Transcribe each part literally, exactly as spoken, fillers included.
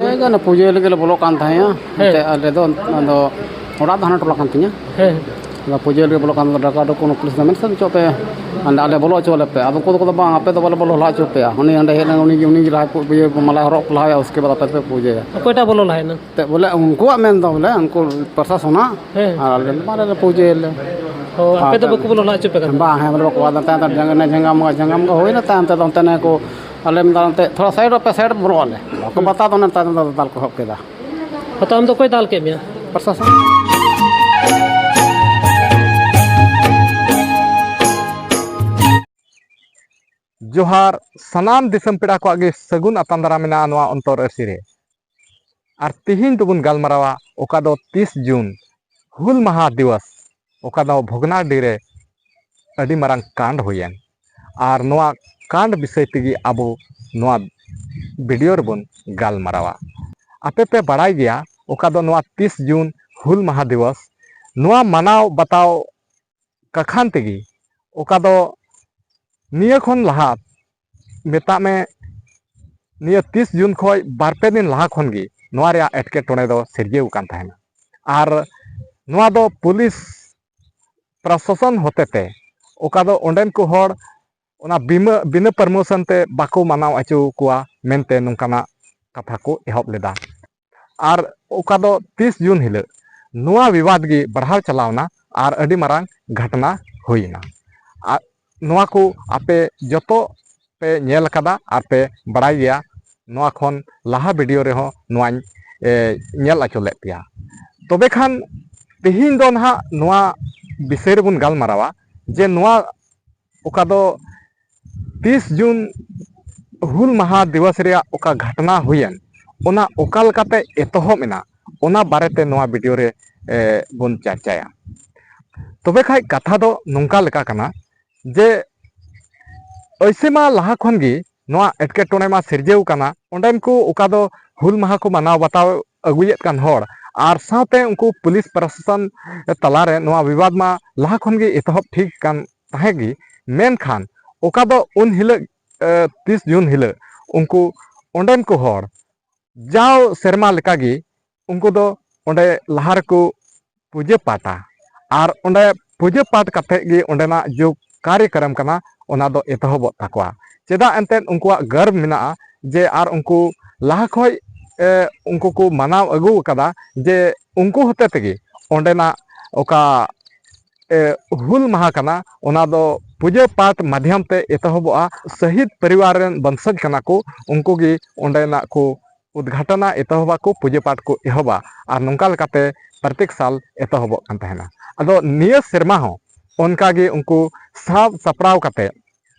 ᱦᱮᱸ, ᱚᱱᱟ ᱯᱩᱡᱟᱹ ᱞᱟᱹᱜᱤᱫ ᱞᱮ ᱵᱚᱞᱚᱜ ᱠᱟᱱ ᱛᱟᱦᱮᱸᱜᱼᱟ᱾ ᱦᱮᱸ᱾ ᱮᱱᱛᱮ ᱟᱞᱮ ᱫᱚ, ᱟᱫᱚ ᱚᱲᱟᱜ ᱫᱚ ᱦᱟᱱᱟ ᱴᱚᱞᱟ ᱠᱟᱱ ᱛᱤᱧᱟ᱾ ᱦᱮᱸ᱾ ᱟᱫᱚ ᱯᱩᱡᱟᱹ ᱞᱟᱹᱜᱤᱫ ᱵᱚᱞᱚᱜ ᱠᱟᱱ ᱫᱚ ᱰᱟᱠᱟ ᱰᱩᱠᱩ ᱱᱩᱠᱩ ᱯᱩᱞᱤᱥ ᱫᱚ ᱢᱮᱱ ᱥᱮ ᱪᱚ ᱯᱮ, ᱟᱞᱮ, ᱟᱞᱮ ᱵᱚᱞᱚ ᱦᱚᱪᱚ ᱟᱞᱮ ᱯᱮ᱾ ᱟᱫᱚ ᱩᱱᱠᱩ ᱫᱚᱠᱚ, "ᱵᱟᱝ, ᱟᱯᱮ ᱫᱚ ᱵᱟᱞᱮ ᱵᱚᱞᱚ ᱞᱟᱦᱟ ᱦᱚᱪᱚ ᱯᱮᱭᱟ᱾ ᱩᱱᱤ ᱚᱸᱰᱮ ᱦᱮᱡ ᱞᱮᱱ, ᱩᱱᱤ ᱜᱮ, ᱩᱱᱤ ᱜᱮ ᱞᱟᱦᱟ ᱠᱚ ᱤᱭᱟᱹ ᱢᱟᱞᱟ ᱦᱚᱨᱚᱜ ᱞᱟᱦᱟᱭᱟ, ᱩᱥᱠᱮ ᱵᱟᱫᱽ ᱟᱯᱮ ᱯᱮ ᱯᱩᱡᱟᱹᱭᱟ᱾" ᱚᱠᱚᱭᱴᱟᱜ ᱵᱚᱞᱚ ᱞᱟᱦᱟᱭᱮᱱᱟ? ᱮᱱᱛᱮ ᱵᱚᱞᱮ ᱩᱱᱠᱩᱣᱟᱜ ᱢᱮᱱ ᱫᱚ ᱵᱚᱞᱮ ᱩᱱᱠᱩ ᱯᱨᱚᱥᱟᱥᱚᱱᱟᱜ, ᱦᱮᱸ᱾ ᱟᱨ ᱟᱞᱮ ᱫᱚ ᱵᱟᱞᱮ ᱯᱩᱡᱟᱹᱭᱟᱞᱮ᱾ ᱚ, ᱟᱯᱮ ᱫᱚ ᱟᱨ ᱵᱟᱠᱚ ᱵᱚᱞᱚ ᱞᱟᱦᱟ ᱦᱚᱪᱚ ᱯᱮ ᱠᱟᱱᱟ? ᱵᱟᱝ, ᱦᱮᱸ, ᱵᱚᱞᱮ ᱵᱟᱠᱚ ᱟᱫᱚ ᱛᱟᱭᱚᱢ ᱛᱮ ᱡᱟᱸᱜᱟ-, ᱡᱟᱸᱜᱟᱢ, ᱡᱟᱸᱜᱟᱢ ᱜᱮ ᱦᱩᱭᱱᱟ, ᱛᱟᱭᱚᱢ ᱛᱮᱫᱚ ᱚᱱᱛᱮ ᱱᱮ ᱠᱚ ᱟᱞᱮ ᱢᱮᱱᱫᱟ ᱚᱱᱛᱮ ᱛᱷᱚᱲᱟ ᱥᱟᱭᱤᱰᱚᱜ ᱯᱮ, ᱥᱟᱭᱤᱰ ᱵᱚᱞᱚᱜ ᱟᱞᱮ᱾ ᱵᱟᱠᱚ ᱦᱩᱸ᱾ ᱵᱟᱛᱟᱣ ᱫᱟ, ᱚᱱᱮ ᱛᱟᱭᱚᱢ ᱛᱮᱫᱚ ᱫᱟᱞ ᱠᱚ ᱮᱦᱚᱵ ᱠᱮᱫᱟ᱾ ᱦᱚᱸ, ᱛᱚ ᱟᱢ ᱫᱚ ᱚᱠᱚᱭ ᱫᱟᱞ ᱠᱮᱫ ᱢᱮᱭᱟ? ᱯᱨᱚᱥᱟᱥᱚᱱ᱾ ᱡᱚᱦᱟᱨ, ᱥᱟᱱᱟᱢ ᱫᱤᱥᱚᱢ ᱯᱮᱲᱟ ᱠᱚᱣᱟᱜ ᱜᱮ ᱥᱟᱹᱜᱩᱱ ᱟᱛᱟᱝ ᱫᱟᱨᱟᱢ ᱢᱮᱱᱟᱜᱼᱟ ᱱᱚᱣᱟ ᱚᱱᱛᱚᱨ ᱟᱹᱨᱥᱤ ᱨᱮ᱾ ᱟᱨ ᱛᱤᱦᱤᱧ ᱫᱚᱵᱚᱱ ᱜᱟᱞᱢᱟᱨᱟᱣᱟ ᱚᱠᱟ ᱫᱚ ᱛᱤᱥ ᱡᱩᱱ ᱦᱩᱞ ᱢᱟᱦᱟ ᱫᱤᱵᱚᱥ, ᱚᱠᱟ ᱫᱚ ᱵᱷᱚᱜᱽᱱᱟᱰᱤ ᱨᱮ ᱟᱹᱰᱤ ᱢᱟᱨᱟᱝ ᱠᱟᱱᱰ ᱦᱩᱭᱮᱱ᱾ ᱟᱨ ᱱᱚᱣᱟ ᱠᱟᱱᱰ ᱵᱤᱥᱚᱭ ᱛᱮᱜᱮ ᱟᱵᱚ ᱱᱚᱣᱟ ᱵᱷᱤᱰᱤᱭᱳ ᱨᱮᱵᱚᱱ ᱜᱟᱞᱢᱟᱨᱟᱣᱟ᱾ ᱟᱯᱮ ᱯᱮ ᱵᱟᱲᱟᱭ ᱜᱮᱭᱟ ᱚᱠᱟ ᱫᱚ ᱱᱚᱣᱟ ᱛᱤᱥ ᱡᱩᱱ ᱦᱩᱞ ᱢᱟᱦᱟ ᱫᱤᱵᱚᱥ, ᱱᱚᱣᱟ ᱢᱟᱱᱟᱣ ᱵᱟᱛᱟᱣ ᱠᱟᱠᱷᱟᱱ ᱛᱮᱜᱮ, ᱚᱠᱟ ᱫᱚ ᱱᱤᱭᱟᱹ ᱠᱷᱚᱱ ᱞᱟᱦᱟ, ᱢᱮᱛᱟᱜ ᱢᱮ, ᱱᱤᱭᱟᱹ ᱛᱤᱥ ᱡᱩᱱ ᱠᱷᱚᱱ ᱵᱟᱨ ᱯᱮ ᱫᱤᱱ ᱞᱟᱦᱟ ᱠᱷᱚᱱ ᱜᱮ ᱱᱚᱣᱟ ᱨᱮᱭᱟᱜ ᱮᱴᱠᱮᱴᱚᱬᱮ ᱫᱚ ᱥᱤᱨᱡᱟᱹᱣ ᱟᱠᱟᱱ ᱛᱟᱦᱮᱱᱟ᱾ ᱟᱨ ᱱᱚᱣᱟ ᱫᱚ ᱯᱩᱞᱤᱥ ᱯᱨᱚᱥᱟᱥᱚᱱ ᱦᱚᱛᱮᱛᱮ, ᱚᱠᱟ ᱫᱚ ᱚᱸᱰᱮᱱ ᱠᱚ ᱦᱚᱲ ᱚᱱᱟ ᱵᱤᱢᱟᱹ-, ᱵᱤᱱᱟᱹ ᱯᱟᱨᱢᱤᱥᱚᱱ ᱛᱮ ᱵᱟᱠᱚ ᱢᱟᱱᱟᱣ ᱦᱚᱪᱚ ᱠᱚᱣᱟ ᱢᱮᱱᱛᱮ ᱱᱚᱝᱠᱟᱱᱟᱜ ᱠᱟᱛᱷᱟ ᱠᱚ ᱮᱦᱚᱵ ᱞᱮᱫᱟ᱾ ᱟᱨ ᱚᱠᱟ ᱫᱚ ᱛᱤᱥ ᱡᱩᱱ ᱦᱤᱞᱳᱜ ᱱᱚᱣᱟ ᱵᱤᱵᱟᱫ ᱜᱮ ᱵᱟᱲᱦᱟᱣ ᱪᱟᱞᱟᱣᱱᱟ ᱟᱨ ᱟᱹᱰᱤ ᱢᱟᱨᱟᱝ ᱜᱷᱚᱴᱚᱱᱟ ᱦᱩᱭᱱᱟ᱾ ᱟᱨ ᱱᱚᱣᱟ ᱠᱚ ᱟᱯᱮ ᱡᱚᱛᱚ ᱯᱮ ᱧᱮᱞ ᱟᱠᱟᱫᱟ ᱟᱨ ᱯᱮ ᱵᱟᱲᱟᱭ ᱜᱮᱭᱟ᱾ ᱱᱚᱣᱟ ᱠᱷᱚᱱ ᱞᱟᱦᱟ ᱵᱷᱤᱰᱤᱭᱳ ᱨᱮᱦᱚᱸ ᱱᱚᱣᱟᱧ, ᱮ, ᱧᱮᱞ ᱦᱚᱪᱚ ᱞᱮᱫ ᱯᱮᱭᱟ᱾ ᱛᱚᱵᱮ ᱠᱷᱟᱱ ᱛᱮᱦᱮᱧ ᱫᱚ ᱱᱟᱦᱟᱜ ᱱᱚᱣᱟ ᱵᱤᱥᱚᱭ ᱨᱮᱵᱚᱱ ᱜᱟᱞᱢᱟᱨᱟᱣᱟ ᱡᱮ ᱱᱚᱣᱟ ᱚᱠᱟ ᱫᱚ ᱛᱤᱥ ᱡᱩᱱ ᱦᱩᱞ ᱢᱟᱦᱟ ᱫᱤᱵᱚᱥ ᱨᱮᱭᱟᱜ ᱚᱠᱟ ᱜᱷᱚᱴᱚᱱᱟ ᱦᱩᱭᱮᱱ, ᱚᱱᱟ ᱚᱠᱟ ᱞᱮᱠᱟᱛᱮ ᱮᱛᱚᱦᱚᱵ ᱮᱱᱟ, ᱚᱱᱟ ᱵᱟᱨᱮᱛᱮ ᱱᱚᱣᱟ ᱵᱷᱤᱰᱤᱭᱳ ᱨᱮ, ᱮ, ᱵᱚᱱ ᱪᱟᱨᱪᱟᱭᱟ᱾ ᱛᱚᱵᱮ ᱠᱷᱟᱡ ᱠᱟᱛᱷᱟ ᱫᱚ ᱱᱚᱝᱠᱟ ᱞᱮᱠᱟ ᱠᱟᱱᱟ ᱡᱮ ᱟᱹᱭᱥᱮ ᱢᱟ ᱞᱟᱦᱟ ᱠᱷᱚᱱ ᱜᱮ ᱱᱚᱣᱟ ᱮᱴᱠᱮᱴᱚᱬᱮ ᱢᱟ ᱥᱤᱨᱡᱟᱹᱣ ᱠᱟᱱᱟ᱾ ᱚᱸᱰᱮᱱ ᱠᱚ ᱚᱠᱟ ᱫᱚ ᱦᱩᱞ ᱢᱟᱦᱟ ᱠᱚ ᱢᱟᱱᱟᱣ ᱵᱟᱛᱟᱣ ᱟᱹᱜᱩᱭᱮᱫ ᱠᱟᱱ ᱦᱚᱲ ᱟᱨ ᱥᱟᱶᱛᱮ ᱩᱱᱠᱩ ᱯᱩᱞᱤᱥ ᱯᱨᱚᱥᱟᱥᱚᱱ ᱛᱟᱞᱟᱨᱮ ᱱᱚᱣᱟ ᱵᱤᱵᱟᱫ ᱢᱟ ᱞᱟᱦᱟ ᱠᱷᱚᱱ ᱜᱮ ᱮᱛᱚᱦᱚᱵ ᱴᱷᱤᱠ ᱠᱟᱱ ᱛᱟᱦᱮᱸ ᱜᱮ, ᱢᱮᱱᱠᱷᱟᱱ ᱚᱠᱟ ᱫᱚ ᱩᱱ ᱦᱤᱞᱳᱜ, ᱮ, ᱛᱤᱥ ᱡᱩᱱ ᱦᱤᱞᱳᱜ ᱩᱱᱠᱩ ᱚᱸᱰᱮᱱ ᱠᱚ ᱦᱚᱲ ᱡᱟᱣ ᱥᱮᱨᱢᱟ ᱞᱮᱠᱟᱜᱮ ᱩᱱᱠᱩ ᱫᱚ ᱚᱸᱰᱮ ᱞᱟᱦᱟ ᱨᱮᱠᱚ ᱯᱩᱡᱟᱹ ᱯᱟᱴᱟ᱾ ᱟᱨ ᱚᱸᱰᱮ ᱯᱩᱡᱟᱹ ᱯᱟᱴ ᱠᱟᱛᱮᱫ ᱜᱮ ᱚᱸᱰᱮᱱᱟᱜ ᱡᱚ ᱠᱟᱨᱭᱚᱠᱨᱚᱢ ᱠᱟᱱᱟ, ᱚᱱᱟ ᱫᱚ ᱮᱛᱚᱦᱚᱵᱚᱜ ᱛᱟᱠᱚᱣᱟ᱾ ᱪᱮᱫᱟᱜ ᱮᱱᱛᱮᱫ ᱩᱱᱠᱩᱣᱟᱜ ᱜᱚᱨᱵ ᱢᱮᱱᱟᱜᱼᱟ ᱡᱮ ᱟᱨ ᱩᱱᱠᱩ ᱞᱟᱦᱟ ᱠᱷᱚᱱ ᱩᱱᱠᱩ ᱠᱚ ᱢᱟᱱᱟᱣ ᱟᱹᱜᱩ ᱟᱠᱟᱫᱟ ᱡᱮ ᱩᱱᱠᱩ ᱦᱚᱛᱮ ᱛᱮᱜᱮ ᱚᱸᱰᱮᱱᱟᱜ ᱚᱠᱟ ᱦᱩᱞ ᱢᱟᱦᱟ ᱠᱟᱱᱟ, ᱚᱱᱟ ᱫᱚ ᱯᱩᱡᱟᱹ ᱯᱟᱴ ᱢᱟᱫᱽᱫᱷᱚᱢ ᱛᱮ ᱮᱛᱚᱦᱚᱵᱚᱜᱼᱟ᱾ ᱥᱟᱹᱦᱤᱫ ᱯᱚᱨᱤᱵᱟᱨ ᱨᱮᱱ ᱵᱚᱝᱥᱚᱡᱽ ᱠᱟᱱᱟ ᱠᱚ, ᱩᱱᱠᱩ ᱜᱮ ᱚᱸᱰᱮᱱᱟᱜ ᱠᱚ ᱩᱫᱽᱜᱷᱟᱴᱚᱱᱟ, ᱮᱛᱚᱦᱚᱵᱟᱠᱚ, ᱯᱩᱡᱟᱹ ᱯᱟᱴ ᱠᱚ ᱮᱦᱚᱵᱟ᱾ ᱟᱨ ᱱᱚᱝᱠᱟ ᱞᱮᱠᱟᱛᱮ ᱯᱨᱚᱛᱮᱠ ᱥᱟᱞ ᱮᱛᱚᱦᱚᱵᱚᱜ ᱠᱟᱱ ᱛᱟᱦᱮᱱᱟ᱾ ᱟᱫᱚ ᱱᱤᱭᱟᱹ ᱥᱮᱨᱢᱟ ᱦᱚᱸ ᱚᱱᱠᱟᱜᱮ ᱩᱱᱠᱩ ᱥᱟᱵ ᱥᱟᱯᱲᱟᱣ ᱠᱟᱛᱮ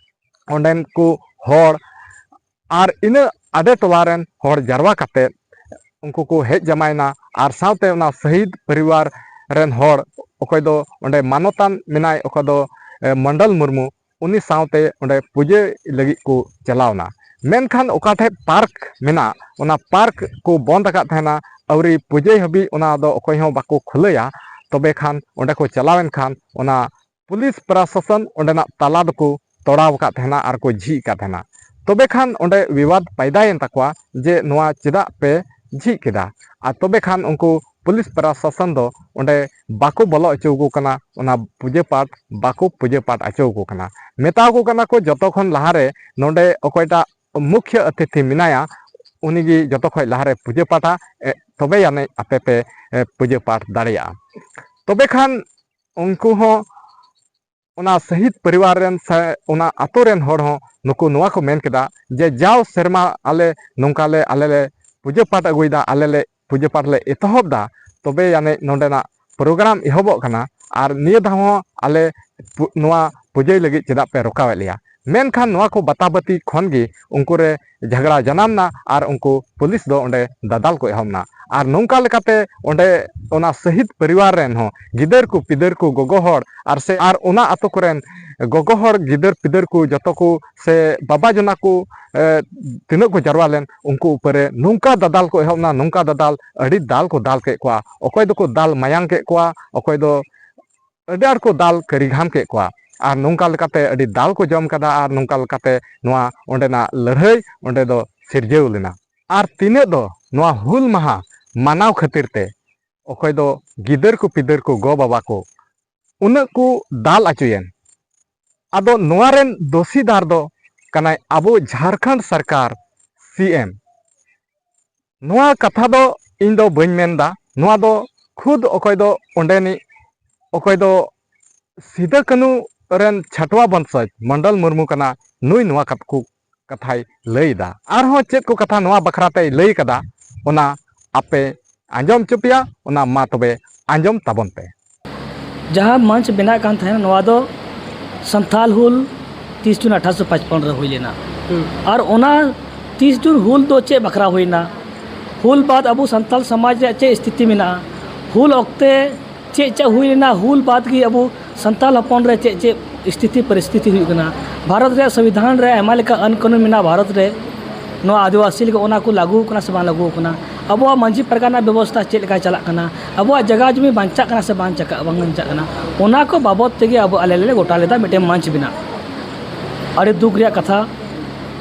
ᱚᱸᱰᱮᱱ ᱠᱚ ᱦᱚᱲ ᱟᱨ ᱤᱱᱟᱹ ᱟᱰᱮ ᱴᱚᱞᱟ ᱨᱮᱱ ᱦᱚᱲ ᱡᱟᱨᱣᱟ ᱠᱟᱛᱮ ᱩᱱᱠᱩ ᱠᱚ ᱦᱮᱡ ᱡᱟᱢᱟᱭᱮᱱᱟ᱾ ᱟᱨ ᱥᱟᱶᱛᱮ ᱚᱱᱟ ᱥᱟᱹᱦᱤᱫ ᱯᱚᱨᱤᱵᱟᱨ ᱨᱮᱱ ᱦᱚᱲ, ᱚᱠᱚᱭ ᱫᱚ ᱚᱸᱰᱮ ᱢᱟᱱᱚᱛᱟᱱ ᱢᱮᱱᱟᱭ, ᱚᱠᱚᱭ ᱫᱚ ᱢᱚᱱᱰᱚᱞ ᱢᱩᱨᱢᱩ, ᱩᱱᱤ ᱥᱟᱶᱛᱮ ᱚᱸᱰᱮ ᱯᱩᱡᱟᱹ ᱞᱟᱹᱜᱤᱫ ᱠᱚ ᱪᱟᱞᱟᱣᱱᱟ᱾ ᱢᱮᱱᱠᱷᱟᱱ ᱚᱠᱟ ᱴᱷᱮᱡ ᱯᱟᱨᱠ ᱢᱮᱱᱟᱜ, ᱚᱱᱟ ᱯᱟᱨᱠ ᱠᱚ ᱵᱚᱱᱫ ᱟᱠᱟᱫ ᱛᱟᱦᱮᱱᱟ᱾ ᱟᱹᱣᱨᱤ ᱯᱩᱡᱟᱹᱭ ᱦᱟᱹᱵᱤᱡ ᱚᱱᱟ ᱫᱚ ᱚᱠᱚᱭ ᱦᱚᱸ ᱵᱟᱠᱚ ᱠᱷᱩᱞᱟᱹᱭᱟ᱾ ᱛᱚᱵᱮ ᱠᱷᱟᱱ ᱚᱸᱰᱮ ᱠᱚ ᱪᱟᱞᱟᱣᱮᱱ ᱠᱷᱟᱱ ᱚᱱᱟ ᱯᱩᱞᱤᱥ ᱯᱨᱚᱥᱟᱥᱚᱱ ᱚᱸᱰᱮᱱᱟᱜ ᱛᱟᱞᱟ ᱫᱚᱠᱚ ᱛᱚᱲᱟᱣ ᱟᱠᱟᱫ ᱛᱟᱦᱮᱱᱟ ᱟᱨ ᱠᱚ ᱡᱷᱤᱡ ᱟᱠᱟᱫ ᱛᱟᱦᱮᱱᱟ᱾ ᱛᱚᱵᱮ ᱠᱷᱟᱱ ᱚᱸᱰᱮ ᱵᱤᱵᱟᱫ ᱯᱟᱭᱫᱟᱭᱮᱱ ᱛᱟᱠᱚᱣᱟ ᱡᱮ ᱱᱚᱣᱟ ᱪᱮᱫᱟᱜ ᱯᱮ ᱡᱷᱤᱡ ᱠᱮᱫᱟ? ᱟᱨ ᱛᱚᱵᱮ ᱠᱷᱟᱱ ᱩᱱᱠᱩ ᱯᱩᱞᱤᱥ ᱯᱨᱚᱥᱟᱥᱚᱱ ᱫᱚ ᱚᱸᱰᱮ ᱵᱟᱠᱚ ᱵᱚᱞᱚ ᱦᱚᱪᱚ ᱟᱠᱚ ᱠᱟᱱᱟ, ᱚᱱᱟ ᱯᱩᱡᱟᱹ ᱯᱟᱴ ᱵᱟᱠᱚ ᱯᱩᱡᱟᱹ ᱯᱟᱴ ᱦᱚᱪᱚ ᱟᱠᱚ ᱠᱟᱱᱟ᱾ ᱢᱮᱛᱟ ᱟᱠᱚ ᱠᱟᱱᱟ ᱠᱚ ᱡᱚᱛᱚ ᱠᱷᱚᱱ ᱞᱟᱦᱟᱨᱮ ᱱᱚᱰᱮ ᱚᱠᱚᱭᱴᱟᱜ ᱢᱩᱠᱷᱭᱚ ᱚᱛᱤᱛᱷᱤ ᱢᱮᱱᱟᱭᱟ, ᱩᱱᱤᱜᱮ ᱡᱚᱛᱚ ᱠᱷᱚᱱ ᱞᱟᱦᱟᱨᱮ ᱯᱩᱡᱟᱹ ᱯᱟᱴᱟ, ᱮ, ᱛᱚᱵᱮ ᱟᱹᱱᱤᱡ ᱟᱯᱮ ᱯᱮ, ᱮ, ᱯᱩᱡᱟᱹ ᱯᱟᱴ ᱫᱟᱲᱮᱭᱟᱜᱼᱟ᱾ ᱛᱚᱵᱮ ᱠᱷᱟᱱ ᱩᱱᱠᱩ ᱦᱚᱸ ᱚᱱᱟ ᱥᱟᱹᱦᱤᱫ ᱯᱚᱨᱤᱵᱟᱨ ᱨᱮᱱ ᱥᱮ ᱚᱱᱟ ᱟᱛᱳ ᱨᱮᱱ ᱦᱚᱲ ᱦᱚᱸ ᱱᱩᱠᱩ ᱱᱚᱣᱟ ᱠᱚ ᱢᱮᱱ ᱠᱮᱫᱟ ᱡᱮ ᱡᱟᱣ ᱥᱮᱨᱢᱟ ᱟᱞᱮ ᱱᱚᱝᱠᱟ ᱞᱮ, ᱟᱞᱮ ᱞᱮ ᱯᱩᱡᱟᱹ ᱯᱟᱴ ᱟᱹᱜᱩᱭᱮᱫᱟ, ᱟᱞᱮ ᱞᱮ ᱯᱩᱡᱟᱹ ᱯᱟᱴ ᱞᱮ ᱮᱛᱚᱦᱚᱵ ᱮᱫᱟ, ᱛᱚᱵᱮ ᱟᱹᱱᱤᱡ ᱱᱚᱰᱮᱱᱟᱜ ᱯᱨᱳᱜᱨᱟᱢ ᱮᱦᱚᱵᱚᱜ ᱠᱟᱱᱟ᱾ ᱟᱨ ᱱᱤᱭᱟᱹ ᱫᱷᱟᱣ ᱦᱚᱸ ᱟᱞᱮ ᱯᱩ-, ᱱᱚᱣᱟ ᱯᱩᱡᱟᱹᱭ ᱞᱟᱹᱜᱤᱫ ᱪᱮᱫᱟᱜ ᱯᱮ ᱨᱚᱠᱟᱣᱮᱫ ᱞᱮᱭᱟ? ᱢᱮᱱᱠᱷᱟᱱ ᱱᱚᱣᱟ ᱠᱚ ᱵᱟᱛᱟᱵᱟᱹᱛᱤ ᱠᱷᱚᱱ ᱜᱮ ᱩᱱᱠᱩ ᱨᱮ ᱡᱷᱟᱜᱽᱲᱟ ᱡᱟᱱᱟᱢ ᱮᱱᱟ ᱟᱨ ᱩᱱᱠᱩ ᱯᱩᱞᱤᱥ ᱫᱚ ᱚᱸᱰᱮ ᱫᱟᱫᱟᱞ ᱠᱚ ᱮᱦᱚᱵ ᱮᱱᱟ᱾ ᱟᱨ ᱱᱚᱝᱠᱟ ᱞᱮᱠᱟᱛᱮ ᱚᱸᱰᱮ ᱚᱱᱟ ᱥᱟᱹᱦᱤᱫ ᱯᱚᱨᱤᱵᱟᱨ ᱨᱮᱱ ᱦᱚᱸ ᱜᱤᱫᱟᱹᱨ ᱠᱚ, ᱯᱤᱫᱟᱹᱨ ᱠᱚ, ᱜᱚᱜᱚ ᱦᱚᱲ ᱟᱨ ᱥᱮ ᱟᱨ ᱚᱱᱟ ᱟᱛᱳ ᱠᱚᱨᱮᱱ ᱜᱚᱜᱚ ᱦᱚᱲ, ᱜᱤᱫᱟᱹᱨ ᱯᱤᱫᱟᱹᱨ ᱠᱚ ᱡᱚᱛᱚ ᱠᱚ ᱥᱮ ᱵᱟᱵᱟ ᱡᱚᱱᱟ ᱠᱚ, ᱮ, ᱛᱤᱱᱟᱹᱜ ᱠᱚ ᱡᱟᱨᱣᱟ ᱞᱮᱱ, ᱩᱱᱠᱩ ᱩᱯᱟᱹᱨᱮ ᱱᱚᱝᱠᱟ ᱫᱟᱫᱟᱞ ᱠᱚ ᱮᱦᱚᱵ ᱮᱱᱟ, ᱱᱚᱝᱠᱟ ᱫᱟᱫᱟᱞ, ᱟᱹᱰᱤ ᱫᱟᱞ ᱠᱚ ᱫᱟᱞ ᱠᱮᱫ ᱠᱚᱣᱟ᱾ ᱚᱠᱚᱭ ᱫᱚᱠᱚ ᱫᱟᱞ ᱢᱟᱭᱟᱝ ᱠᱮᱫ ᱠᱚᱣᱟ, ᱚᱠᱚᱭ ᱫᱚ ᱟᱹᱰᱤ ᱟᱸᱴ ᱠᱚ ᱫᱟᱞ ᱠᱟᱹᱨᱤᱜᱷᱟᱢ ᱠᱮᱫ ᱠᱚᱣᱟ᱾ ᱟᱨ ᱱᱚᱝᱠᱟ ᱞᱮᱠᱟᱛᱮ ᱟᱹᱰᱤ ᱫᱟᱞ ᱠᱚ ᱡᱚᱢ ᱠᱟᱫᱟ᱾ ᱟᱨ ᱱᱚᱝᱠᱟ ᱞᱮᱠᱟᱛᱮ ᱱᱚᱣᱟ ᱚᱸᱰᱮᱱᱟᱜ ᱞᱟᱹᱲᱦᱟᱹᱭ ᱚᱸᱰᱮ ᱫᱚ ᱥᱤᱨᱡᱟᱹᱣ ᱞᱮᱱᱟ᱾ ᱟᱨ ᱛᱤᱱᱟᱹᱜ ᱫᱚ ᱱᱚᱣᱟ ᱦᱩᱞ ᱢᱟᱦᱟ ᱢᱟᱱᱟᱣ ᱠᱷᱟᱹᱛᱤᱨ ᱛᱮ ᱚᱠᱚᱭ ᱫᱚ ᱜᱤᱫᱟᱹᱨ ᱠᱚ ᱯᱤᱫᱟᱹᱨ ᱠᱚ ᱜᱚ ᱵᱟᱵᱟ ᱠᱚ ᱩᱱᱟᱹᱜ ᱠᱚ ᱫᱟᱞ ᱟᱪᱚᱭᱮᱱ᱾ ᱟᱫᱚ ᱱᱚᱣᱟ ᱨᱮᱱ ᱫᱳᱥᱤᱫᱟᱨ ᱫᱚ ᱠᱟᱱᱟᱭ ᱟᱵᱚ ᱡᱷᱟᱲᱠᱷᱚᱸᱰ ᱥᱚᱨᱠᱟᱨ ᱥᱤ ᱮᱢ᱾ ᱱᱚᱣᱟ ᱠᱟᱛᱷᱟ ᱫᱚ ᱤᱧ ᱫᱚ ᱵᱟᱹᱧ ᱢᱮᱱᱫᱟ, ᱱᱚᱣᱟ ᱫᱚ ᱠᱷᱩᱫ ᱚᱠᱚᱭ ᱫᱚ ᱚᱸᱰᱮᱱᱤᱡ ᱚᱠᱚᱭ ᱫᱚ ᱥᱤᱫᱟᱹ ᱠᱟᱹᱱᱩ ᱨᱮᱱ ᱪᱷᱟᱴᱣᱟ ᱵᱚᱝᱥᱚᱡᱽ ᱢᱚᱱᱰᱚᱞ ᱢᱩᱨᱢᱩ ᱠᱟᱱᱟ, ᱱᱩᱭ ᱱᱚᱣᱟ ᱠᱟᱛ-, ᱠᱚ ᱠᱟᱛᱷᱟᱭ ᱞᱟᱹᱭ ᱮᱫᱟ᱾ ᱟᱨᱦᱚᱸ ᱪᱮᱫ ᱠᱚ ᱠᱟᱛᱷᱟ ᱱᱚᱣᱟ ᱵᱟᱠᱷᱨᱟ ᱛᱮᱭ ᱞᱟᱹᱭ ᱠᱟᱫᱟ, ᱚᱱᱟ ᱟᱯᱮ ᱟᱸᱡᱚᱢ ᱦᱚᱪᱚ ᱯᱮᱭᱟ, ᱚᱱᱟ ᱢᱟ ᱛᱚᱵᱮ ᱟᱸᱡᱚᱢ ᱛᱟᱵᱚᱱ ᱯᱮ᱾ ᱡᱟᱦᱟᱸ ᱢᱚᱧᱪ ᱵᱮᱱᱟᱜ ᱠᱟᱱ ᱛᱟᱦᱮᱱᱟ, ᱱᱚᱣᱟ ᱫᱚ ᱥᱟᱱᱛᱷᱟᱞ ᱦᱩᱞ ᱛᱤᱥ ᱡᱩᱱ ᱟᱴᱷᱟᱨᱚᱥᱚ ᱯᱟᱸᱪᱯᱚᱱ ᱨᱮ ᱦᱩᱭ ᱞᱮᱱᱟ᱾ ᱦᱩᱸ᱾ ᱟᱨ ᱚᱱᱟ ᱛᱤᱥ ᱡᱩᱱ ᱦᱩᱞ ᱫᱚ ᱪᱮᱫ ᱵᱟᱠᱷᱨᱟ ᱦᱩᱭᱱᱟ, ᱦᱩᱞ ᱵᱟᱫ ᱟᱵᱚ ᱥᱟᱱᱛᱟᱞ ᱥᱚᱢᱟᱡᱽ ᱨᱮᱭᱟᱜ ᱪᱮᱫ ᱥᱛᱷᱤᱛᱤ ᱢᱮᱱᱟᱜᱼᱟ, ᱦᱩᱞ ᱚᱠᱛᱮ ᱪᱮᱫ ᱪᱮᱫ ᱦᱩᱭ ᱞᱮᱱᱟ, ᱦᱩᱞ ᱵᱟᱫ ᱜᱮ ᱟᱵᱚ ᱥᱟᱱᱛᱟᱞ ᱦᱚᱯᱚᱱ ᱨᱮ ᱪᱮᱫ ᱪᱮᱫ ᱥᱛᱷᱤᱛᱤ ᱯᱚᱨᱤᱥᱛᱷᱤᱛᱤ ᱦᱩᱭᱩᱜ ᱠᱟᱱᱟ, ᱵᱷᱟᱨᱚᱛ ᱨᱮᱭᱟᱜ ᱥᱚᱝᱵᱤᱫᱷᱟᱱ ᱨᱮ ᱟᱭᱢᱟ ᱞᱮᱠᱟ ᱟᱹᱱ ᱠᱟᱹᱱᱩᱱ ᱢᱮᱱᱟᱜᱼᱟ, ᱵᱷᱟᱨᱚᱛ ᱨᱮ ᱱᱚᱣᱟ ᱟᱹᱫᱤᱵᱟᱹᱥᱤ ᱞᱟᱹᱜᱤᱫ ᱚᱱᱟ ᱠᱚ ᱞᱟᱹᱜᱩ ᱠᱟᱱᱟ ᱥᱮ ᱵᱟᱝ ᱞᱟᱹᱜᱩ ᱠᱟᱱᱟ, ᱟᱵᱚᱣᱟᱜ ᱢᱟᱹᱡᱷᱤ ᱯᱟᱨᱜᱟᱱᱟ ᱵᱮᱵᱚᱥᱛᱷᱟ ᱪᱮᱫ ᱞᱮᱠᱟ ᱪᱟᱞᱟᱜ ᱠᱟᱱᱟ, ᱟᱵᱚᱣᱟᱜ ᱡᱟᱭᱜᱟ ᱡᱩᱢᱤ ᱵᱟᱧᱪᱟᱜ ᱠᱟᱱᱟ ᱥᱮ ᱵᱟᱝ ᱪᱟᱠᱟ-, ᱵᱟᱝ ᱵᱟᱧᱪᱟᱜ ᱠᱟᱱᱟ, ᱚᱱᱟ ᱠᱚ ᱵᱟᱵᱚᱫ ᱛᱮᱜᱮ ᱟᱵᱚ ᱟᱞᱮ ᱞᱮ ᱜᱚᱴᱟ ᱞᱮᱫᱟ ᱢᱤᱫᱴᱮᱱ ᱢᱚᱧᱪ ᱵᱮᱱᱟᱣ᱾ ᱟᱹᱰᱤ ᱫᱩᱠ ᱨᱮᱭᱟᱜ ᱠᱟᱛᱷᱟ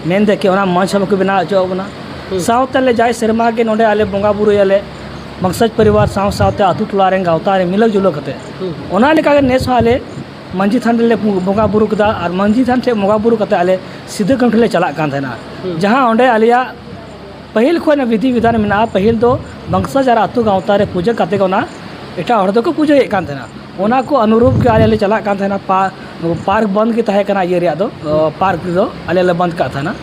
ᱢᱮᱱ ᱫᱮ ᱠᱤ ᱚᱱᱟ ᱢᱚᱧᱪ ᱦᱚᱸ ᱵᱟᱠᱚ ᱵᱮᱱᱟᱣ ᱦᱚᱪᱚᱣᱟᱜ ᱵᱚᱱᱟ᱾ ᱦᱩᱸ᱾ ᱥᱟᱶᱛᱮ ᱞᱮ ᱡᱟᱭ ᱥᱮᱨᱢᱟ ᱜᱮ ᱱᱚᱰᱮ ᱟᱞᱮ ᱵᱚᱸᱜᱟ ᱵᱩᱨᱩᱭᱟᱞᱮ, ᱵᱚᱝᱥᱚᱡᱽ ᱯᱚᱨᱤᱵᱟᱨ ᱥᱟᱶ ᱥᱟᱶᱛᱮ ᱟᱛᱳ ᱴᱚᱞᱟ ᱨᱮᱱ ᱜᱟᱶᱛᱟ ᱨᱮ ᱢᱤᱞᱟᱹᱣ ᱡᱩᱞᱟᱹᱣ ᱠᱟᱛᱮ᱾ ᱦᱩᱸ᱾ ᱚᱱᱟ ᱞᱮᱠᱟᱜᱮ ᱱᱮᱥ ᱦᱚᱸ ᱟᱞᱮ ᱢᱟᱹᱡᱷᱤ ᱛᱷᱟᱱ ᱨᱮᱞᱮ ᱵᱚᱸᱜᱟ ᱵᱩᱨᱩ ᱠᱮᱫᱟ ᱟᱨ ᱢᱟᱹᱡᱷᱤ ᱛᱷᱟᱱ ᱴᱷᱮᱱ ᱵᱚᱸᱜᱟ ᱵᱩᱨᱩ ᱠᱟᱛᱮ ᱟᱞᱮ ᱥᱤᱫᱩ ᱠᱟᱹᱱᱦᱩ ᱴᱷᱮᱱ ᱞᱮ ᱪᱟᱞᱟᱜ ᱠᱟᱱ ᱛᱟᱦᱮᱱᱟ᱾ ᱦᱩᱸ᱾ ᱡᱟᱦᱟᱸ ᱚᱸᱰᱮ ᱟᱞᱮᱭᱟᱜ ᱯᱟᱹᱦᱤᱞ ᱠᱷᱚᱱ ᱵᱤᱫᱷᱤ ᱵᱤᱫᱷᱟᱱ ᱢᱮᱱᱟᱜᱼᱟ, ᱯᱟᱹᱦᱤᱞ ᱫᱚ ᱵᱚᱝᱥᱚᱡᱽ ᱟᱨ ᱟᱛᱳ ᱜᱟᱶᱛᱟ ᱨᱮ ᱯᱩᱡᱟᱹ ᱠᱟᱛᱮ ᱜᱮ ᱚᱱᱟ ᱮᱴᱟᱜ ᱦᱚᱲ ᱫᱚᱠᱚ ᱯᱩᱡᱟᱹᱭᱮᱫ ᱠᱟᱱ ᱛᱟᱦᱮᱱᱟ᱾ ᱚᱱᱟ ᱠᱚ ᱚᱱᱩᱨᱩᱯ ᱜᱮ ᱟᱞᱮ ᱞᱮ ᱪᱟᱞᱟᱜ ᱠᱟᱱ ᱛᱟᱦᱮᱱᱟ᱾ ᱯᱟ-, ᱯᱟᱨᱠ ᱵᱚᱱᱫ ᱜᱮ ᱛᱟᱦᱮᱸ ᱠᱟᱱᱟ ᱤᱭᱟᱹ ᱨᱮᱭᱟᱜ ᱫᱚ, ᱚ, ᱯᱟᱨᱠ ᱨᱮᱫᱚ ᱟᱞᱮ ᱞᱮ ᱵᱚᱱᱫ ᱠᱟᱜ ᱛᱟᱦᱮᱱᱟ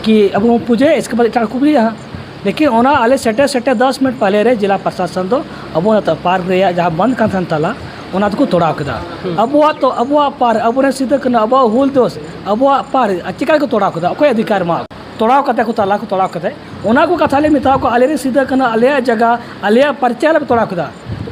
ᱠᱤ ᱟᱵᱚ ᱵᱚᱱ ᱯᱩᱡᱟᱹᱭᱟ, ᱤᱥᱠᱮ ᱵᱟᱫ ᱮᱴᱟᱜ ᱠᱚ ᱯᱩᱡᱟᱹᱭᱟ ᱦᱟᱸᱜ᱾ ᱞᱮᱠᱤᱱ ᱚᱱᱟ ᱟᱞᱮ ᱥᱮᱴᱮᱨ ᱥᱮᱴᱮᱨ ᱫᱚᱥ ᱢᱤᱱᱤᱴ ᱯᱟᱦᱞᱮ ᱨᱮ ᱡᱮᱞᱟ ᱯᱨᱚᱥᱟᱥᱚᱱ ᱫᱚ ᱟᱵᱚ ᱚᱱᱟ ᱯᱟᱨᱠ ᱨᱮᱭᱟᱜ ᱡᱟᱦᱟᱸ ᱵᱚᱱᱫ ᱠᱟᱱ ᱛᱟᱦᱮᱱ ᱛᱟᱞᱟ, ᱚᱱᱟ ᱫᱚᱠᱚ ᱛᱚᱲᱟᱣ ᱠᱮᱫᱟ᱾ ᱦᱩᱸ᱾ ᱟᱵᱚᱣᱟᱜ ᱛᱚ, ᱟᱵᱚᱣᱟᱜ ᱯᱟᱨᱠ, ᱟᱵᱚᱨᱮᱱ ᱥᱤᱫᱩ ᱠᱟᱹᱱᱦᱩ, ᱟᱵᱚᱣᱟᱜ ᱦᱩᱞ ᱫᱤᱵᱚᱥ, ᱟᱵᱚᱣᱟᱜ ᱯᱟᱨᱠ, ᱟᱨ ᱪᱤᱠᱟ ᱠᱚ ᱛᱚᱲᱟᱣ ᱠᱮᱫᱟ? ᱚᱠᱚᱭ ᱚᱫᱷᱤᱠᱟᱨ ᱮᱢᱟ? ᱛᱚᱲᱟᱣ ᱠᱟᱛᱮ ᱠᱚ ᱛᱟᱞᱟ ᱠᱚ ᱛᱚᱲᱟᱣ ᱠᱟᱛᱮ ᱚᱱᱟ ᱠᱚ ᱠᱟᱛᱷᱟ ᱞᱮ ᱢᱮᱛᱟᱣ ᱠᱚᱣᱟ, ᱟᱞᱮᱨᱮᱱ ᱥᱤᱫᱟᱹ ᱠᱟᱹᱱᱦᱩ, ᱟᱞᱮᱭᱟᱜ ᱡᱟᱭᱜᱟ, ᱟᱞᱮᱭᱟᱜ ᱯᱟᱨᱪᱟ ᱟᱞᱮ ᱯᱮ ᱛᱚᱲᱟᱣ ᱠᱮᱫᱟ᱾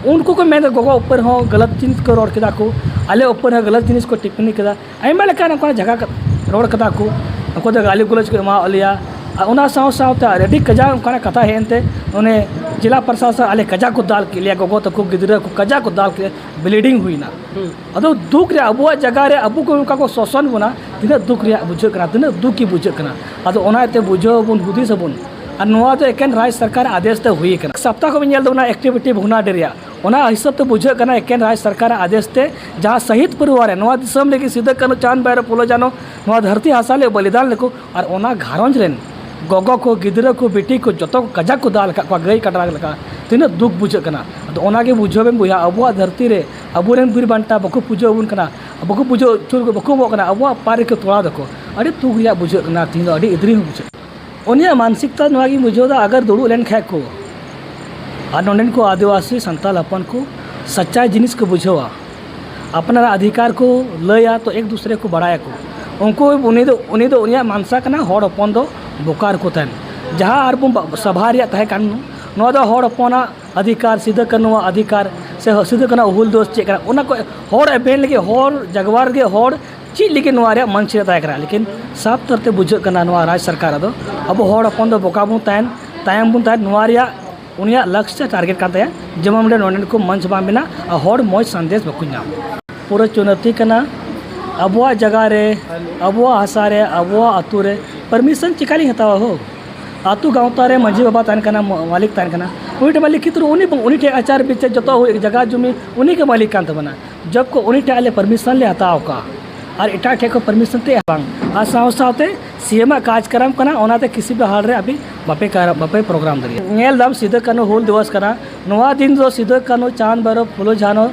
ᱩᱱᱠᱩ ᱠᱚ ᱢᱮᱱᱫᱟ, ᱜᱚᱜᱚ ᱩᱯᱟᱹᱨ ᱦᱚᱸ ᱜᱟᱞᱟᱛ ᱡᱤᱱᱤᱥ ᱠᱚ ᱨᱚᱲ ᱠᱮᱫᱟ ᱠᱚ, ᱟᱞᱮ ᱩᱯᱟᱹᱨ ᱦᱚᱸ ᱜᱟᱞᱟᱛ ᱡᱤᱱᱤᱥ ᱠᱚ ᱴᱤᱯᱯᱚᱱᱤ ᱠᱮᱫᱟ, ᱟᱭᱢᱟ ᱞᱮᱠᱟᱱ ᱚᱱᱠᱟᱱᱟᱜ ᱡᱟᱭᱜᱟ ᱠᱟ-, ᱨᱚᱲ ᱠᱮᱫᱟ ᱠᱚ᱾ ᱚᱠᱚᱭ ᱫᱚ ᱜᱟᱹᱞᱤ ᱜᱟᱞᱚᱪ ᱠᱚ ᱮᱢᱟᱣᱟᱫ ᱞᱮᱭᱟ᱾ ᱟᱨ ᱚᱱᱟ ᱥᱟᱶ ᱥᱟᱶᱛᱮ ᱟᱨ ᱟᱹᱰᱤ ᱠᱟᱡᱟᱠ ᱚᱱᱠᱟᱱᱟᱜ ᱠᱟᱛᱷᱟ ᱦᱮᱡ ᱮᱱᱛᱮ ᱚᱱᱮ ᱡᱮᱞᱟ ᱯᱨᱚᱥᱟᱥᱚᱱ ᱟᱞᱮ ᱠᱟᱡᱟᱠ ᱠᱚ ᱫᱟᱞ ᱠᱮᱫ ᱞᱮᱭᱟ, ᱜᱚᱜᱚ ᱛᱟᱠᱚ, ᱜᱤᱫᱽᱨᱟᱹ ᱠᱚ ᱠᱟᱡᱟᱠ ᱠᱚ ᱫᱟᱞ ᱠᱮᱫ ᱞᱮᱭᱟ, ᱵᱞᱤᱰᱤᱝ ᱦᱩᱭᱱᱟ᱾ ᱦᱩᱸ᱾ ᱟᱫᱚ ᱫᱩᱠ ᱨᱮ ᱟᱵᱚᱣᱟᱜ ᱡᱟᱭᱜᱟ ᱨᱮ ᱟᱵᱚ ᱠᱚ ᱚᱱᱠᱟ ᱠᱚ ᱥᱳᱥᱚᱱ ᱵᱚᱱᱟ, ᱛᱤᱱᱟᱹᱜ ᱫᱩᱠ ᱨᱮᱭᱟᱜ ᱵᱩᱡᱷᱟᱹᱜ ᱠᱟᱱᱟ, ᱛᱤᱱᱟᱹᱜ ᱫᱩᱠ ᱜᱮ ᱵᱩᱡᱷᱟᱹᱜ ᱠᱟᱱᱟ᱾ ᱟᱫᱚ ᱚᱱᱟ ᱤᱭᱟᱹᱛᱮ ᱵᱩᱡᱷᱟᱹᱣ ᱟᱵᱚᱱ, ᱦᱩᱫᱤᱥ ᱟᱵᱚᱱ, ᱟᱨ ᱱᱚᱣᱟ ᱫᱚ ᱮᱠᱮᱱ ᱨᱟᱡᱽ ᱥᱚᱨᱠᱟᱨ ᱟᱫᱮᱥ ᱛᱮ ᱦᱩᱭ ᱟᱠᱟᱱᱟ᱾ ᱥᱟᱯᱛᱟ ᱠᱷᱚᱱ ᱵᱚᱱ ᱧᱮᱞ ᱛᱟᱵᱚᱱᱟ ᱮᱠᱴᱤᱵᱷᱤᱴᱤ ᱵᱷᱚᱜᱽᱱᱟᱰᱤ ᱨᱮᱭᱟᱜ, ᱚᱱᱟ ᱦᱤᱥᱟᱹᱵ ᱛᱮ ᱵᱩᱡᱷᱟᱹᱜ ᱠᱟᱱᱟ ᱮᱠᱮᱱ ᱨᱟᱡᱽ ᱥᱚᱨᱠᱟᱨ ᱟᱫᱮᱥ ᱛᱮ ᱡᱟᱦᱟᱸ ᱥᱟᱹᱦᱤᱫ ᱯᱚᱨᱤᱵᱟᱨ ᱨᱮ ᱱᱚᱣᱟ ᱫᱤᱥᱚᱢ ᱞᱟᱹᱜᱤᱫ ᱥᱤᱫᱩ ᱠᱟᱹᱱᱦᱩ ᱪᱟᱸᱫᱽ ᱵᱷᱟᱭᱨᱚ ᱯᱷᱩᱞᱳ ᱡᱷᱟᱱᱚ ᱱᱚᱣᱟ ᱫᱷᱟᱹᱨᱛᱤ ᱦᱟᱥᱟ ᱞᱟᱹᱜᱤᱫ ᱵᱚᱞᱤᱫᱟᱱ ᱞᱮᱠᱚ ᱟᱨ ᱚᱱᱟ ᱜᱷᱟᱨᱚᱸᱡᱽ ᱨᱮᱱ ᱜᱚᱜᱚ ᱠᱚ, ᱜᱤᱫᱽᱨᱟᱹ ᱠᱚ, ᱵᱤᱴᱤ ᱠᱚ ᱡᱚᱛᱚ ᱠᱚ ᱠᱟᱡᱟᱠ ᱠᱚ ᱫᱟᱞ ᱟᱠᱟᱫ ᱠᱚᱣᱟ ᱜᱟᱹᱭ ᱠᱟᱰᱟ ᱞᱮᱠᱟ᱾ ᱛᱤᱱᱟᱹᱜ ᱫᱩᱠ ᱵᱩᱡᱷᱟᱹᱜ ᱠᱟᱱᱟ᱾ ᱟᱫᱚ ᱚᱱᱟᱜᱮ ᱵᱩᱡᱷᱟᱹᱣ ᱵᱮᱱ ᱵᱚᱭᱦᱟ, ᱟᱵᱚᱣᱟᱜ ᱫᱷᱟᱹᱨᱛᱤ ᱨᱮ ᱟᱵᱚᱨᱮᱱ ᱵᱤᱨ ᱵᱟᱱᱴᱟ ᱵᱟᱠᱚ ᱯᱩᱡᱟᱹ ᱟᱵᱚᱱ ᱠᱟᱱᱟ, ᱵᱟᱠᱚ ᱯᱩᱡᱟᱹ ᱦᱚᱪᱚ ᱵᱟᱠᱚ ᱮᱢᱚᱜ ᱠᱟᱱᱟ, ᱟᱵᱚᱣᱟᱜ ᱯᱟᱨᱠ ᱨᱮᱠᱚ ᱛᱚᱲᱟᱣ ᱫᱟᱠᱚ᱾ ᱟᱹᱰᱤ ᱫᱩᱠ ᱨᱮᱭᱟᱜ ᱵᱩᱡᱷᱟᱹᱜ ᱠᱟᱱᱟ, ᱛᱤᱦᱤᱧ ᱫᱚ ᱟᱹᱰᱤ ᱤᱫᱽᱨᱤ ᱦᱚᱸ ᱵᱩᱡᱷᱟᱹᱜ ᱠᱟᱱᱟ᱾ ᱩᱱᱤᱭᱟᱜ ᱢᱟᱱᱥᱤᱠᱛᱟ ᱱᱚᱣᱟ ᱜᱤᱧ ᱵᱩᱡᱷᱟᱹᱣ ᱮᱫᱟ, ᱟᱜᱟᱨ ᱫᱩᱲᱩᱵ ᱞᱮᱱ ᱠᱷᱟᱡ ᱠᱚ ᱟᱨ ᱱᱚᱰᱮᱱ ᱠᱚ ᱟᱹᱫᱤᱵᱟᱹᱥᱤ ᱥᱟᱱᱛᱟᱲ ᱦᱚᱯᱚᱱ ᱠᱚ ᱥᱟᱪᱟᱭ ᱡᱤᱱᱤᱥ ᱠᱚ ᱵᱩᱡᱷᱟᱹᱣᱟ, ᱟᱯᱱᱟᱨᱟᱜ ᱚᱫᱷᱤᱠᱟᱨ ᱠᱚ ᱞᱟᱹᱭᱟ, ᱛᱚ ᱮᱠ ᱫᱩᱥᱨᱮ ᱠᱚ ᱵᱟᱲᱟᱭᱟᱠᱚ᱾ ᱩᱱᱠᱩ, ᱩᱱᱤ ᱫᱚ, ᱩᱱᱤ ᱫᱚ, ᱩᱱᱤᱭᱟᱜ ᱢᱟᱱᱥᱟ ᱠᱟᱱᱟ ᱦᱚᱲ ᱦᱚᱯᱚᱱ ᱫᱚ ᱵᱚᱠᱟ ᱨᱮᱠᱚ ᱛᱟᱦᱮᱱ᱾ ᱡᱟᱦᱟᱸ ᱟᱨ ᱵᱚᱱ ᱵᱟ-, ᱥᱚᱵᱷᱟ ᱨᱮᱭᱟᱜ ᱛᱟᱦᱮᱸ ᱠᱟᱱ, ᱱᱚᱣᱟ ᱫᱚ ᱦᱚᱲ ᱦᱚᱯᱚᱱᱟᱜ ᱚᱫᱷᱤᱠᱟᱨ, ᱥᱤᱫᱩ ᱠᱟᱹᱱᱩᱣᱟᱜ ᱚᱫᱷᱤᱠᱟᱨ ᱥᱮ ᱥᱤᱫᱩ ᱠᱟᱹᱱᱩᱣᱟᱜ ᱦᱩᱞ ᱫᱤᱵᱚᱥ ᱪᱮᱫ ᱠᱟᱱᱟ, ᱚᱱᱟ ᱠᱚ ᱦᱚᱲ ᱮᱵᱷᱮᱱ ᱞᱟᱹᱜᱤᱫ, ᱦᱚᱲ ᱡᱟᱜᱽᱣᱟᱨ ᱞᱟᱹᱜᱤᱫ, ᱦᱚᱲ ᱪᱮᱫ ᱞᱟᱹᱜᱤᱫ ᱱᱚᱣᱟ ᱨᱮᱭᱟᱜ ᱢᱚᱧᱪ ᱨᱮ ᱛᱟᱦᱮᱸ ᱠᱟᱱᱟ᱾ ᱞᱮᱠᱤᱱ ᱥᱟᱯ ᱛᱚᱨ ᱛᱮ ᱵᱩᱡᱷᱟᱹᱜ ᱠᱟᱱᱟ ᱱᱚᱣᱟ ᱨᱟᱡᱽ ᱥᱚᱨᱠᱟᱨ ᱨᱮᱫᱚ ᱟᱵᱚ ᱦᱚᱲ ᱦᱚᱯᱚᱱ ᱫᱚ ᱵᱚᱠᱟ ᱵᱚᱱ ᱛᱟᱦᱮᱱ, ᱛᱟᱭᱚᱢ ᱵᱚᱱ ᱛᱟᱦᱮᱱ, ᱱᱚᱣᱟ ᱨᱮᱭᱟᱜ ᱩᱱᱤᱭᱟᱜ ᱞᱚᱠᱥᱭᱚ ᱴᱟᱨᱜᱮᱴ ᱠᱟᱱ ᱛᱟᱭᱟ, ᱡᱮᱢᱚᱱ ᱱᱚᱰᱮ ᱱᱚᱰᱮᱱ ᱠᱚ ᱢᱚᱧᱪ ᱵᱟᱝ ᱵᱮᱱᱟᱜ ᱟᱨ ᱦᱚᱲ ᱢᱚᱡᱽ ᱥᱟᱸᱫᱮᱥ ᱵᱟᱠᱚ ᱧᱟᱢ᱾ ᱯᱩᱨᱟᱹ ᱪᱩᱱᱚᱛᱤ ᱠᱟᱱᱟ᱾ ᱟᱵᱚᱣᱟᱜ ᱡᱟᱭᱜᱟ ᱨᱮ, ᱟᱵᱚᱣᱟᱜ ᱦᱟᱥᱟ ᱨᱮ, ᱟᱵᱚᱣᱟᱜ ᱟᱹᱛᱩ ᱨᱮ ᱯᱟᱨᱢᱤᱥᱚᱱ ᱪᱮᱠᱟ ᱞᱤᱧ ᱦᱟᱛᱟᱣᱟ ᱦᱳ? ᱟᱹᱛᱩ ᱜᱟᱶᱛᱟ ᱨᱮ ᱢᱟᱹᱡᱷᱤ ᱵᱟᱵᱟ ᱛᱟᱦᱮᱱ ᱠᱟᱱᱟ, ᱢᱟ-, ᱢᱟᱹᱞᱤᱠ ᱛᱟᱦᱮᱱ ᱠᱟᱱᱟ, ᱩᱱᱤ ᱴᱷᱮᱱ ᱢᱟ ᱞᱤᱠᱷᱤᱛ ᱨᱮ ᱩᱱᱤ, ᱩᱱᱤ ᱴᱷᱮᱱ ᱟᱪᱟᱨ ᱵᱤᱪᱟᱨ ᱡᱚᱛᱚ ᱦᱩᱭ, ᱡᱟᱭᱜᱟ ᱡᱩᱢᱤ ᱩᱱᱤ ᱜᱮ ᱢᱟᱹᱞᱤᱠ ᱠᱟᱱ ᱛᱟᱵᱚᱱᱟ᱾ ᱡᱚᱵ ᱠᱚ ᱩᱱᱤ ᱴᱷᱮᱱ ᱟᱞᱮ ᱯᱟᱨᱢᱤᱥᱚᱱ ᱞᱮ ᱦᱟᱛᱟᱣ ᱠᱟᱜᱼᱟ ᱟᱨ ᱮᱴᱟᱜ ᱴᱷᱮᱱ ᱠᱷᱚᱱ ᱯᱟᱨᱢᱤᱥᱚᱱ ᱛᱮ ᱵᱟᱝ, ᱟᱨ ᱥᱟᱶ ᱥᱟᱶᱛᱮ ᱥᱤ ᱮᱢ ᱟᱜ ᱠᱟᱨᱡᱚᱠᱨᱚᱢ ᱠᱟᱱᱟ, ᱚᱱᱟᱛᱮ ᱠᱤᱥᱤ ᱵᱤᱦᱟᱨ ᱨᱮ ᱟᱹᱵᱤ ᱵᱟᱯᱮ ᱠᱟᱨ-, ᱵᱟᱯᱮ ᱯᱨᱳᱜᱨᱟᱢ ᱫᱟᱲᱮᱭᱟᱜᱼᱟ᱾ ᱧᱮᱞ ᱫᱟᱢ ᱥᱤᱫᱩ ᱠᱟᱹᱱᱦᱩ ᱦᱩᱞ ᱫᱤᱵᱚᱥ ᱠᱟᱱᱟ, ᱱᱚᱣᱟ ᱫᱤᱱ ᱫᱚ ᱥᱤᱫᱩ ᱠᱟᱹᱱᱦᱩ, ᱪᱟᱸᱫᱽ ᱵᱷᱟᱭᱨᱚ, ᱯᱷᱩᱞᱳ ᱡᱷᱟᱱᱚ,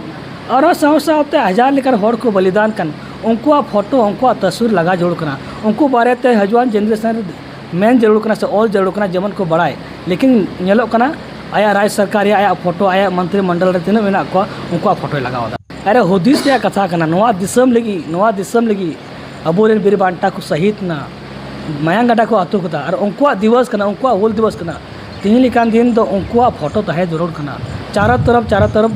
ᱟᱨᱦᱚᱸ ᱥᱟᱶ ᱥᱟᱶᱛᱮ ᱦᱟᱡᱟᱨ ᱞᱮᱠᱟᱱ ᱦᱚᱲ ᱠᱚ ᱵᱚᱞᱤᱫᱟᱱ ᱠᱟᱱ, ᱩᱱᱠᱩᱣᱟᱜ ᱯᱷᱳᱴᱳ, ᱩᱱᱠᱩᱣᱟᱜ ᱛᱟᱥᱣᱤᱨ ᱞᱟᱜᱟᱣ ᱡᱟᱹᱨᱩᱲ ᱠᱟᱱᱟ᱾ ᱩᱱᱠᱩ ᱵᱟᱨᱮᱛᱮ ᱦᱤᱡᱩᱜ ᱟᱱ ᱡᱮᱱᱟᱨᱮᱥᱚᱱ ᱨᱮ ᱢᱮᱱ ᱡᱟᱹᱨᱩᱲ ᱠᱟᱱᱟ ᱥᱮ ᱚᱞ ᱡᱟᱹᱨᱩᱲ ᱠᱟᱱᱟ, ᱡᱮᱢᱚᱱ ᱠᱚ ᱵᱟᱲᱟᱭ᱾ ᱞᱮᱠᱤᱱ ᱧᱮᱞᱚᱜ ᱠᱟᱱᱟ ᱟᱭᱟᱜ ᱨᱟᱡᱽ ᱥᱚᱨᱠᱟᱨ ᱨᱮᱭᱟᱜ ᱟᱭᱟᱜ ᱯᱷᱳᱴᱳ, ᱟᱭᱟᱜ ᱢᱚᱱᱛᱨᱤ ᱢᱚᱱᱰᱚᱞ ᱨᱮ ᱛᱤᱱᱟᱹᱜ ᱢᱮᱱᱟᱜ ᱠᱚᱣᱟ, ᱩᱱᱠᱩᱣᱟᱜ ᱯᱷᱳᱴᱳᱭ ᱞᱟᱜᱟᱣ ᱮᱫᱟ᱾ ᱟᱨᱮ, ᱦᱩᱫᱤᱥ ᱨᱮᱭᱟᱜ ᱠᱟᱛᱷᱟ ᱠᱟᱱᱟ, ᱱᱚᱣᱟ ᱫᱤᱥᱚᱢ ᱞᱟᱹᱜᱤᱫ, ᱱᱚᱣᱟ ᱫᱤᱥᱚᱢ ᱞᱟᱹᱜᱤᱫ ᱟᱵᱚᱨᱮᱱ ᱵᱤᱨ ᱵᱟᱱᱴᱟ ᱠᱚ ᱥᱟᱹᱦᱤᱫ ᱮᱱᱟ, ᱢᱟᱭᱟᱝ ᱜᱟᱰᱟ ᱠᱚ ᱟᱹᱛᱩ ᱠᱮᱫᱟ, ᱟᱨ ᱩᱱᱠᱩᱣᱟᱜ ᱫᱤᱵᱚᱥ ᱠᱟᱱᱟ, ᱩᱱᱠᱩᱣᱟᱜ ᱦᱩᱞ ᱫᱤᱵᱚᱥ ᱠᱟᱱᱟ᱾ ᱛᱤᱦᱤᱧ ᱞᱮᱠᱟᱱ ᱫᱤᱱ ᱫᱚ ᱩᱱᱠᱩᱣᱟᱜ ᱯᱷᱳᱴᱳ ᱛᱟᱦᱮᱸ ᱡᱟᱹᱨᱩᱲ ᱠᱟᱱᱟ᱾ ᱪᱟᱨᱚ ᱛᱚᱨᱚᱯ, ᱪᱟᱨᱚ ᱛᱚᱨᱚᱯ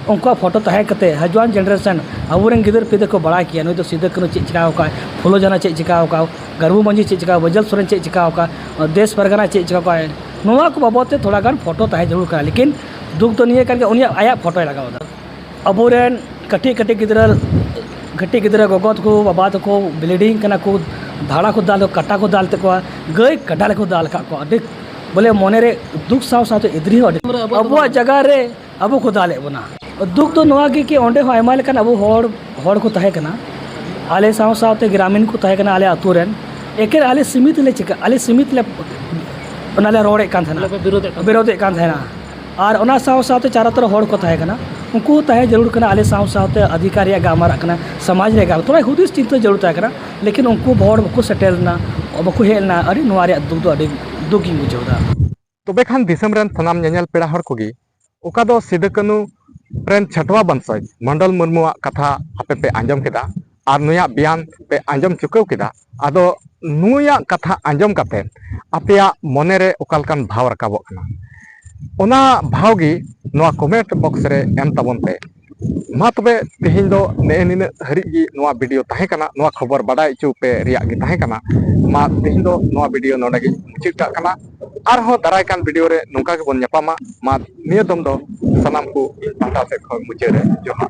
ᱩᱱᱠᱩᱣᱟᱜ ᱯᱷᱳᱴᱳ ᱛᱟᱦᱮᱸ ᱠᱟᱛᱮ ᱦᱤᱡᱩᱜ ᱟᱱ ᱡᱮᱱᱟᱨᱮᱥᱚᱱ, ᱟᱵᱚᱨᱮᱱ ᱜᱤᱫᱟᱹᱨ ᱯᱤᱫᱟᱹᱨ ᱠᱚ ᱵᱟᱲᱟᱭ ᱠᱮᱭᱟ, ᱱᱩᱭ ᱫᱚ ᱥᱤᱫᱩ ᱠᱟᱹᱱᱦᱩ ᱪᱮᱫ ᱪᱤᱠᱟᱹ ᱟᱠᱟᱫ, ᱯᱷᱩᱞᱳ ᱡᱷᱟᱱᱚ ᱪᱮᱫ ᱪᱤᱠᱟᱹ ᱟᱠᱟᱫ, ᱜᱟᱹᱨᱵᱩ ᱢᱟᱹᱡᱷᱤ ᱪᱮᱫ ᱪᱤᱠᱟᱹ, ᱵᱟᱹᱡᱟᱹᱞ ᱥᱚᱨᱮᱱ ᱪᱮᱫ ᱪᱤᱠᱟᱹ ᱟᱠᱟᱫ, ᱫᱮᱥ ᱯᱟᱨᱜᱟᱱᱟ ᱪᱮᱫ ᱪᱤᱠᱟᱹ ᱟᱠᱟᱫ, ᱱᱚᱣᱟ ᱠᱚ ᱵᱟᱵᱚᱫ ᱛᱮ ᱛᱷᱚᱲᱟ ᱜᱟᱱ ᱯᱷᱳᱴᱳ ᱛᱟᱦᱮᱸ ᱡᱟᱹᱨᱩᱲ ᱠᱟᱱᱟ᱾ ᱞᱮᱠᱤᱱ ᱫᱩᱠ ᱫᱚ ᱱᱤᱭᱟᱹ ᱠᱟᱱ ᱜᱮ, ᱩᱱᱤᱭᱟᱜ ᱟᱭᱟᱜ ᱯᱷᱳᱴᱳᱭ ᱞᱟᱜᱟᱣ ᱮᱫᱟ᱾ ᱟᱵᱚᱨᱮᱱ ᱠᱟᱹᱴᱤᱡ ᱠᱟᱹᱴᱤᱡ ᱜᱤᱫᱽᱨᱟᱹ, ᱠᱟᱹᱴᱤᱡ ᱜᱤᱫᱽᱨᱟᱹ ᱜᱚᱜᱚ ᱛᱟᱠᱚ, ᱵᱟᱵᱟ ᱛᱟᱠᱚ bleeding ᱠᱟᱱᱟ ᱠᱚ, ᱫᱷᱟᱲᱟ ᱠᱚ ᱫᱟᱞ, ᱠᱟᱴᱟ ᱠᱚ ᱫᱟᱞ ᱛᱟᱠᱚᱣᱟ, ᱜᱟᱹᱭ ᱠᱟᱰᱟ ᱞᱮᱠᱟ ᱠᱚ ᱫᱟᱞ ᱟᱠᱟᱫ ᱠᱚᱣᱟ᱾ ᱟᱹᱰᱤ ᱵᱚᱞᱮ ᱢᱚᱱᱮᱨᱮ ᱫᱩᱠ ᱥᱟᱶ ᱥᱟᱶᱛᱮ ᱮᱫᱽᱨᱤ ᱦᱚᱸ ᱟᱹᱰᱤ, ᱟᱵᱚᱣᱟᱜ ᱡᱟᱭᱜᱟ ᱨᱮ ᱟᱵᱚ ᱠᱚ ᱫᱟᱞᱮᱫ ᱵᱚᱱᱟ᱾ ᱫᱩᱠ ᱫᱚ ᱱᱚᱣᱟ ᱜᱮ ᱠᱤ ᱚᱸᱰᱮ ᱦᱚᱸ ᱟᱭᱢᱟ ᱞᱮᱠᱟᱱ ᱟᱵᱚ ᱦᱚᱲ, ᱦᱚᱲ ᱠᱚ ᱛᱟᱦᱮᱸ ᱠᱟᱱᱟ, ᱟᱞᱮ ᱥᱟᱶ ᱥᱟᱶᱛᱮ ᱜᱨᱟᱢᱤᱱ ᱠᱚ ᱛᱟᱦᱮᱸ ᱠᱟᱱᱟ, ᱟᱞᱮ ᱟᱛᱳ ᱨᱮᱱ᱾ ᱮᱠᱮᱱ ᱟᱞᱮ ᱥᱤᱢᱤᱛ ᱞᱮ ᱪᱤᱠᱟ, ᱟᱞᱮ ᱥᱤᱢᱤᱛ ᱞᱮ ᱚᱱᱟ ᱞᱮ ᱨᱚᱲᱮᱫ ᱠᱟᱱ ᱛᱟᱦᱮᱱᱟ, ᱵᱤᱨᱳᱫᱮᱫ ᱠᱟᱱ ᱛᱟᱦᱮᱱᱟ᱾ ᱟᱨ ᱚᱱᱟ ᱥᱟᱶ ᱥᱟᱶᱛᱮ ᱪᱟᱨᱟ ᱛᱚᱨᱟ ᱦᱚᱲ ᱠᱚ ᱛᱟᱦᱮᱸ ᱠᱟᱱᱟ, ᱩᱱᱠᱩ ᱛᱟᱦᱮᱸ ᱡᱟᱹᱨᱩᱲ ᱠᱟᱱᱟ ᱟᱞᱮ ᱥᱟᱶ ᱥᱟᱶᱛᱮ, ᱚᱫᱷᱤᱠᱟᱨ ᱨᱮᱭᱟᱜ ᱜᱟᱞᱢᱟᱨᱟᱜ ᱠᱟᱱᱟ, ᱥᱚᱢᱟᱡᱽ ᱨᱮᱭᱟᱜ ᱜᱟᱞ-, ᱛᱷᱚᱲᱟ ᱦᱩᱫᱤᱥ ᱪᱤᱱᱛᱟᱹ ᱡᱟᱹᱨᱩᱲ ᱛᱟᱦᱮᱸ ᱠᱟᱱᱟ᱾ ᱞᱮᱠᱤᱱ ᱩᱱᱠᱩ ᱦᱚᱲ ᱵᱟᱠᱚ ᱥᱮᱴᱮᱨ ᱞᱮᱱᱟ, ᱵᱟᱠᱚ ᱦᱮᱡ ᱞᱮᱱᱟ᱾ ᱟᱹᱰᱤ ᱱᱚᱣᱟ ᱨᱮᱭᱟᱜ ᱫᱩᱠ ᱫᱚ ᱟᱹᱰᱤ ᱫᱩᱠ ᱜᱤᱧ ᱵᱩᱡᱷᱟᱹᱣ ᱮᱫᱟ᱾ ᱛᱚᱵᱮ ᱠᱷᱟᱱ ᱫᱤᱥᱚᱢ ᱨᱮᱱ ᱥᱟᱱᱟᱢ ᱧᱮᱧᱮᱞ ᱯᱮᱲᱟ ᱦᱚᱲ ᱠᱚᱜᱮ, ᱚᱠᱟ ᱫᱚ ᱥᱤᱫᱩ ᱠᱟᱹᱱᱩ ᱨᱮᱱ ᱪᱷᱟᱹᱴᱣᱟ ᱵᱚᱝᱥᱚᱡᱽ ᱢᱚᱱᱰᱚᱞ ᱢᱩᱨᱢᱩᱣᱟᱜ ᱠᱟᱛᱷᱟ ᱟᱯᱮ ᱯᱮ ᱟᱸᱡᱚᱢ ᱠᱮᱫᱟ ᱟᱨ ᱱᱩᱭᱟᱜ ᱵᱮᱭᱟᱱ ᱯᱮ ᱟᱸᱡᱚᱢ ᱪᱩᱠᱟᱹᱣ ᱠᱮᱫᱟ᱾ ᱟᱫᱚ ᱱᱩᱭᱟᱜ ᱠᱟᱛᱷᱟ ᱟᱸᱡᱚᱢ ᱠᱟᱛᱮ ᱟᱯᱮᱭᱟᱜ ᱢᱚᱱᱮ ᱨᱮ ᱚᱠᱟ ᱞᱮᱠᱟᱱ ᱵᱷᱟᱣ ᱨᱟᱠᱟᱵᱚᱜ ᱠᱟᱱᱟ, ᱚᱱᱟ ᱵᱷᱟᱣ ᱜᱮ ᱱᱚᱣᱟ comment box ᱨᱮ ᱮᱢ ᱛᱟᱵᱚᱱ ᱯᱮ᱾ ᱢᱟ ᱛᱚᱵᱮ ᱛᱮᱦᱮᱧ ᱫᱚ ᱱᱮᱜᱼᱮ ᱱᱤᱱᱟᱹᱜ ᱦᱟᱹᱨᱤᱡ ᱜᱮ ᱱᱚᱣᱟ video ᱛᱟᱦᱮᱸ ᱠᱟᱱᱟ, ᱱᱚᱣᱟ ᱠᱷᱚᱵᱚᱨ ᱵᱟᱰᱟᱭ ᱦᱚᱪᱚ ᱯᱮ ᱨᱮᱭᱟᱜ ᱜᱮ ᱛᱟᱦᱮᱸ ᱠᱟᱱᱟ᱾ ᱢᱟ ᱛᱮᱦᱮᱧ ᱫᱚ ᱱᱚᱣᱟ video ᱱᱚᱰᱮ ᱜᱮᱧ ᱢᱩᱪᱟᱹᱫ ᱠᱟᱜ ᱠᱟᱱᱟ᱾ ᱟᱨᱦᱚᱸ ᱫᱟᱨᱟᱭ ᱠᱟᱱ video ᱨᱮ ᱱᱚᱝᱠᱟ ᱜᱮᱵᱚᱱ ᱧᱟᱯᱟᱢᱟ᱾ ᱢᱟ ᱱᱤᱭᱟᱹ ᱫᱚᱢ ᱫᱚ ᱥᱟᱱᱟᱢ ᱠᱚ ᱤᱧ ᱯᱟᱦᱴᱟ ᱥᱮᱫ ᱠᱷᱚᱱ ᱢᱩᱪᱟᱹᱫ ᱨᱮ ᱡᱚᱦᱟᱨ᱾